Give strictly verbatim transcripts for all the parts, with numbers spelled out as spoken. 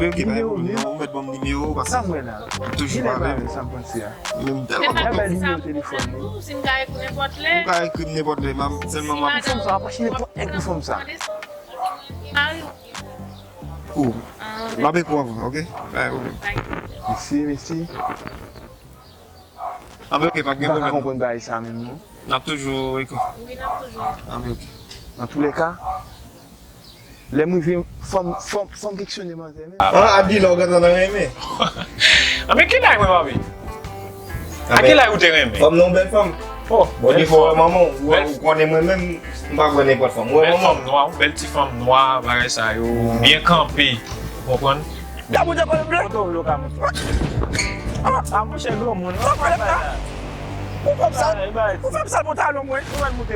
Ok, pa gen pwoblem non, ou mèt ban m nimewo w, paske m toujou pale. Sa m wè la. Sa m panse a. Men m tèlman kontan. Bèl nimewo telefòn li. Si m ka ekri nenpòt lè. Ou ka ekri m nenpòt lè, m ap, sèlman m ap. Fè m sa, w ap achte nenpòt nèg pou fè m sa. Cool. M ap ekri w anvan, ok? Pa gen pwoblem. Mèsi, mèsi. Anben, ok, pa gen pwoblèm. M pa ka konprann bagay sa menm non. N ap toujou ekri. Wi, n ap toujou. Anben, ok. Nan toulèka, lè m rive, fò m, fò m, fò m keksyone manzè menm. Ah, Abdila, ou gentan nan renmen. Anben, ki laj mwen, papi? A ki laj ou te renmen? Fò m nan yon bèl fanm. Oh, bon, defwa, manman, ou, ou konnen mwen menm, m pa pran nenpòt fanm. Ou wè manman? Bèl fanm nwa, bèl ti fanm nwa, bagay sa yo, byen kanpe, ou konprann? Gade moun jan kòlèt ble. Kote w vle w ka moute. A monchè granmoun. Sa kòlèt la. Ou fè m sal. Ou fè m sal pantalon mwen. Ou wè l moute.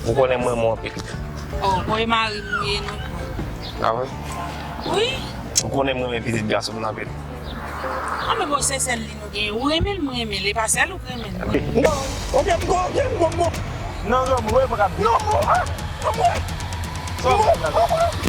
Ou konnen mwen mwen anpil. Oh, boy mari m ou ye non. A vre? Wi. Ou konnen mwen renmen pitit gason m nan anpil. A men bon se sèl li nou genyen. Ou renmen l, mwen renmen l. E pa sèl ou k renmen l. Non, ok, m go, ok, m go, m go. Non, non, mwen pa ka. Non, non, ah, non, mwen. Sa w fè la?